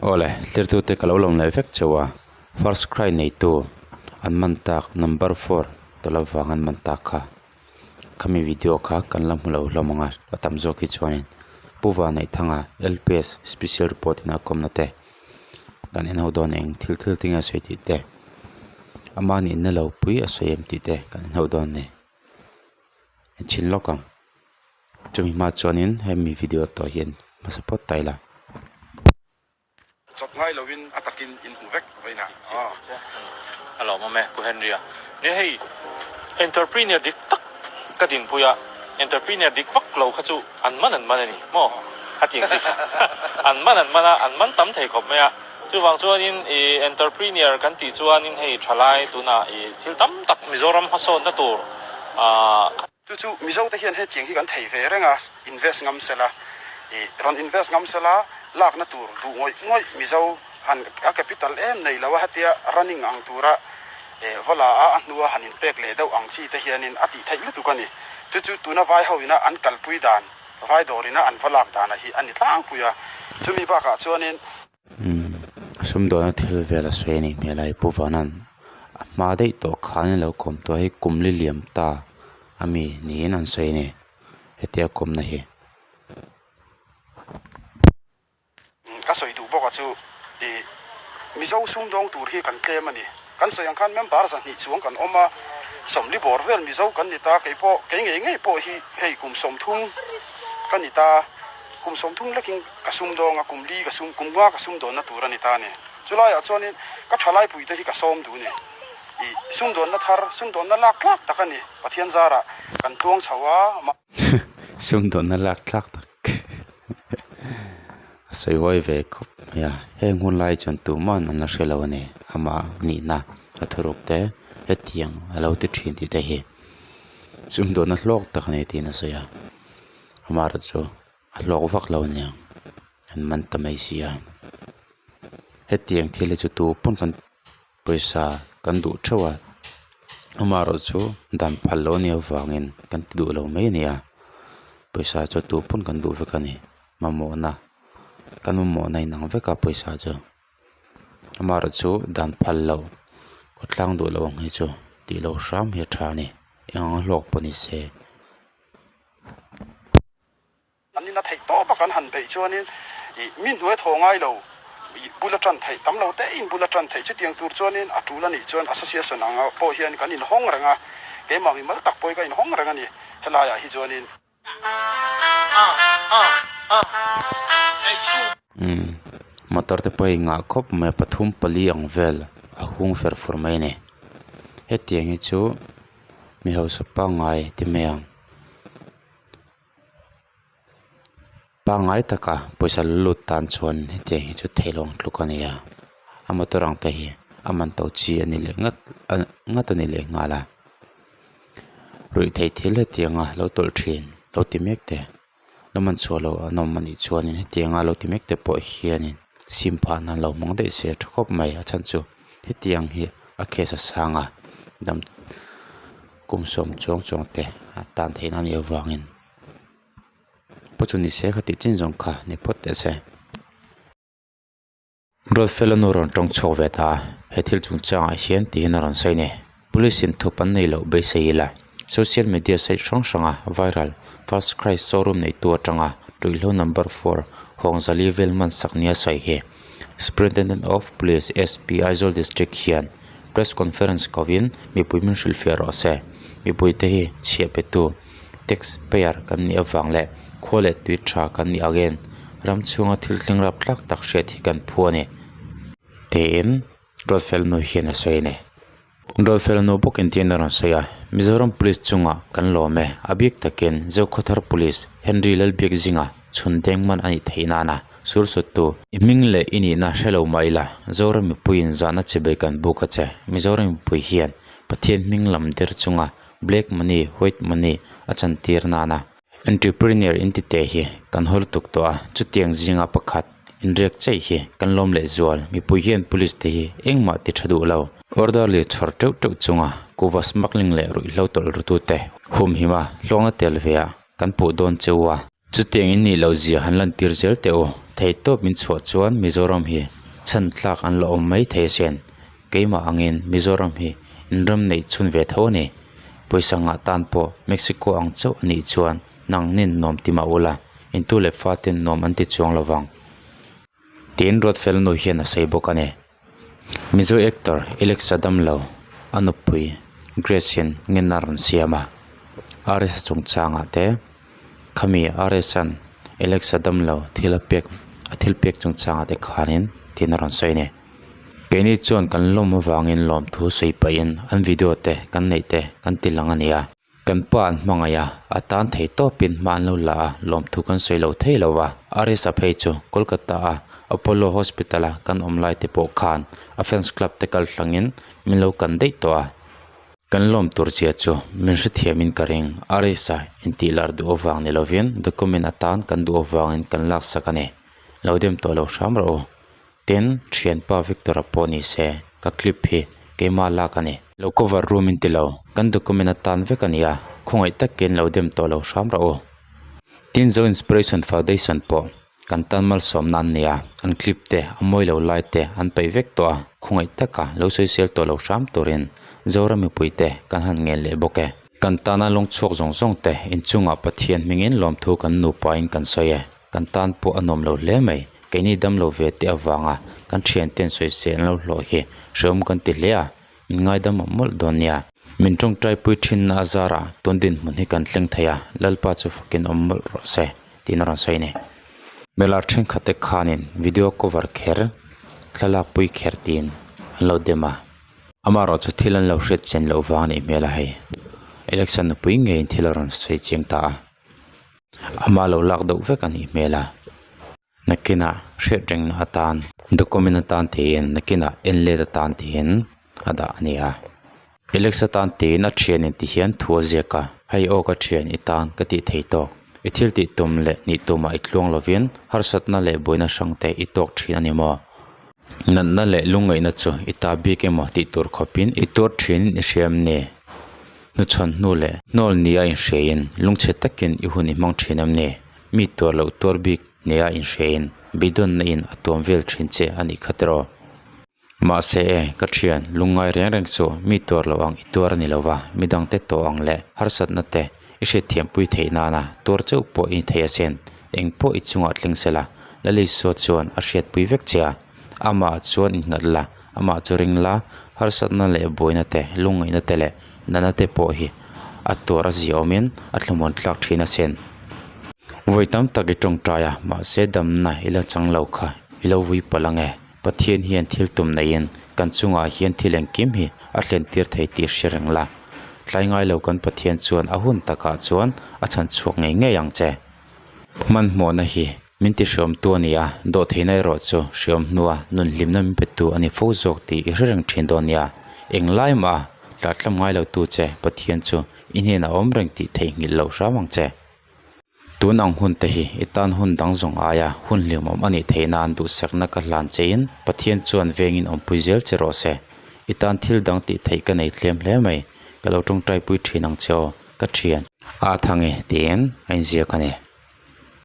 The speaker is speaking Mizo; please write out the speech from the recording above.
Awle, tlirtute ka lo lawm leh vek cheu a, first cry neitu an man tak number four tawlh avang an man tak kha khami video kha kan la hmu lo hlawm ang a, a tam zawk hi chuanin Pu Vanneihthanga LPS special report in a kawmna te kan en ho dawn eng thil thil te nge a sawi tih te ama nihna lo pui a sawi em tih te kan en ho dawn a ni chhin lawk ang. Chumi hma chuanin hemi video tawh hian hmasa phawt ta ila. Chawp ngai lovin a takin in hmu vek vawiin ah. A lawmawm e Pu Henry-a. Nia hei entrepreneur dik tak ka dinpui a, entrepreneur dik vak lo kha chu an man an man a ni maw? A ti ang chi kha. An man an man a, an man tam thei khawp mai a. Chuvang chuanin i entrepreneur kan tih chuanin hei thalai tunah i thil tam tak Mizoram hmasawnna tur ah, Chu chu Mizo te hian hetiang hi kan thei ve reng a, invest ngam sela, i rawn invest ngam sela, lakna tur duh ngawih ngawih Mizo han a capital em nei lo a, hetia running ang tura va la a, a hnua han inpek leh deuh ang chi te hianin a tih theih lutuk a ni. Chu chu tuna vai ho ina an kalpui dan, vai dawr ina an va lak dana hi a ni tlangpui a, chumi bakah chuanin. Umm sumdawna thil vel a sawi a nih hmel a pu Vanan a hma daih tawh khan a lo kawm tawh a hei kum li liam ta ami niin an sawi a ni hetia kawmna hi. Ka sawi duh bawk a chu ih Mizo sumdawng tur hi kan tlem a ni. Kan sawi ang khan member 200 chuang kan awm a, 40 bawr vel Mizo kan ni ta, kei pawh kei ngei ngei pawh hi hei kum 30 ka ni ta, kum 30 lekin ka sumdawng a, kum li ka sum kum nga ka sumdawnna tur a ni ta a ni. Chulaiah chuanin ka thalaipuite hi ka sawm duh ni. Ih sumdawnna thar, sumdawnna lak tlak tak a ni. Pathian zarah kan tluang chho a. Sumdawnna lak tlak tak. A sawi huai ve khawp mai a heng hun lai chuan tuman an la hre lo a ni amah nihna a thuruk te hetiang a lo ti thin tih te hi sumdawnna hlawk tak a ni tiin a sawi a amaherawhchu chu a hlawk vak lo aniang an man ta mai si a hetiang thil hi chu tu pawn kan pawisa kan duh theuh a amaherawhchu dan phal loh a nih avangin kan ti duh lo mai a ni a pawisa chu tu pawn kan duh vek a ni mamawhna kan mamawhna inang vek a pawisa chu amaherawhchu dan phal loh khawtlang duh loh ang hi chu tih loh hram hi a tha a ni eng ang hlawk pawh ni se. An ina theih tawp a kan han beih chuanin ih mi hnuai thaw ngai lo ih bul a tan theih tam lo te in bul a tan theih chutiang tur chuanin a tul a nih chuan association anga pawh hian kan inhawng reng a keimah mimal tak pawhin ka inhawng reng a ni helaiah hi chuanin. Umm motor te pawh a ingah khawp mai a pathum pali ang vel a hung fer fur mai a ni hetiang hi chu mi hausa pangngai ti mai ang. Pangngai taka pawisa la lut tan chuan hetiang hi chu theih loh ang tluk a ni a a motor ang te hi a man to chi a ni leh ngat ngat a ni leh nghal a ruih theih thil hetianga lo tawlh thin lo ti mek te lo man chhuah loh an awm a nih chuanin hetianga lo ti mek te pawh hianin sim phah nan lo hmang daih se a tha khawp mai a chhan chu hetiang hi a case a sang a dam kum sawm chuang chuang te a tan theihna a nih avangin pawh chu ni se kha tih chin zawng kha ni phawt teh se. Ruatfela nu rawn tawng chhuak ve ta a, he thil chungchangah hian tiin a rawn sawi a ni. Police in thup an nei loh beisei ila social media site hrang hranga viral first cry showroom neitu atanga ruihhlo number four Hawngzali vel hman sak nia sawi hi Superintendent of Police SP Aizawl District hian press conference kovin mipui min hrilhfiah rawh se mipui te hi chhiah petu tax payer kan nih avang leh khua leh tui tha kan nih again ram chhunga thil thleng rap tlak tak hriat hi kan phu a ni tiin Ruatfel nu hian a sawi a ni. Ruatfel nu bawkin tiin a rawn sawi a Mizoram Police chungah kan lawm e a bik takin Zokhawthar Police Henry Lalbiakzinga chhun deng man a nih theih nana sur suttu i hming leh i nihna hre lo mah ila Zoram mipuiin zahna chibei kan buk a che Mizoram mipui hian Pathian hming lam der chunga black money white money a chantir nana entrepreneur in ti teh hi kan haw lutuk tawh a chutiang zinga pakhat inriak chei hi kan lawm leh zual mipui hian police te hi engmah ti tha duh lo order leh chhawr teuh teuh chunga kuhva smuggling leh ruihhlo tawlh ru tute humhim a hlawngna tel ve ah kan puh dawn cheu a chutiang in nih loh zia han lantir zel teh u. Theihtawp min chhuah chuan Mizoram hi chhan tlak an la awm mai thei asin. Keimah angin Mizoram hi inram neih chhun ve tho a ni. Pawisa ngah tan pawh Mexico ang chauh a nih chuan nangnin nuam ti mah ula, intu leh faten nuam an ti chuang lo vang. Tiin Ruatfel nu hian a sawi bawk a ni. Mizo actor Alex-a damlo a nupui Grace-in ngenna a rawn siam a, RS-a chungchangah te khami RS-a'n Alex-a damlo thil a pek a thil pek chungchangah te khanin tiin a rawn sawi a ni. Keini chuan kan lawm avangin lawmthu sawi pahin an video te kan neih te kan ti lang a ni a. Kan pa an hmangaih a, a tan thei tawpin hma an lo la a, lawmthu kan sawi lo thei lo a. Arisa phei chu Kolkata a Apollo Hospital a kan awm lai te pawh khan a fans club te kal thlangin min lo kan daih tawh a. Kan lawm tur zia chu min hrethiamin ka ring. Arisa intih lar duh avang ni lovin document atan kan duh avangin kan laksak a ni. Lo dem tawh lo hram rawh u. Tin, thianpa Victor-a pawh ni se, ka clip hi keimah lak a ni. Lo cover room in ti lo, kan document atan vek a ni a, khawngaih takin lo dem tawh lo hram rawh u. Tin, Zo Inspiration Foundation pawh kan tan malsawmna an ni a, an clip te, a mawi lo lai te an paih vek tawh a, khawngaih taka lo sawisel tawh lo hram turin Zoram mipui te kan han ngen leh bawk e. Kan tana lawng chhuak zawng zawng te inchungah Pathian hmingin lawmthu kan nupain kan sawi e. Kan tan pawh a nuam lo hle mai. Keini damlo ve te avanga kan thianten sawisel an lo hlawh hi hrehawm kan ti hle a, min ngaidam awm mawlh dawn nia. Min tawngtaipui thinna a zarah tun dinhmun hi kan thleng thei a, Lalpa chu fakin awm mawlh rawh se tiin a rawn sawi a ni. Hmela thenkhat te khanin video cover kher, thlalak pui kher tiin an lo dem a, amaherawh chu thil an lo hriat chian loh vang a nih hmel a hei. Election nupui ngeiin thil a rawn sawi chiang ta a. Amah lo lak deuh vek a nih hmel a nakinah hriat rengna atan document atan tiin nakinah en let atan tiin a dah a ni a Alex atan tiin a thian in ti hian thu a ziak a hei aw ka thian i tan ka tih thei tawk i thil tih tum leh nih tumah i tluang lovin harsatna leh buaina hrang te i tawk thin a ni maw natna leh lungngaihna chu i ta bik emaw tih tur khawpin i tuar thin in i hria em ni. Hnuchhawn hnu leh hnawl nia inhriain lungchhe takin i hun i hmang thin em ni? Mi tuar loh tuar bik nia inhriain beidawnna in a tuam vel thin che a nih kha tiraw? Mahse e, ka thian, lungngai reng reng chu mi tuar loh ang i tuar a ni lo va, midangte tawh ang leh harsatna te i hriatthiampui theih nana tuar chauh pawh i ni thei asin. Eng pawh i chungah thleng se la, Lalisua chuan a hriatpui vek che a, amah chuan innghat la, Amah chu ring la, harsatna leh buaina te, lungngaihna te leh natna te pawh hi a tuar a zia awmin a thlamuan tlak thin asin. Vawi tam tak i tawngtai a, mahse damna i la chang lo kha i lo vui palh ang e. Pathian hian thil tum neiin kan chungah hian thil engkim hi a thlen tir thei tih hre reng la. Tlai ngai lo kan Pathian chuan a hun takah chuan a chhan chhuak ngei ngei ang che. Hmanhmawhna hi min ti hriawmtu a ni a, dawhtheihna erawh chu hriawm hnua nun hlimna min petu a ni fo zawk tih i hre reng thin dawn nia. Englai mah a tlartlam ngai lo tu che Pathian chu i hnenah awm reng tih theihnghilh loh hram ang che. Tun ang hun te hi i tan hun dang zawng aia hun hlimawm a nih theih nan duhsakna ka hlan chein Pathian chuan vengin awmpui zel che rawh se. I tan thil dang tih theih ka nei tlem hle mai. Ka lo tawngtaipui thin ang che aw, ka thian. A thang e tiin a inziak a ni.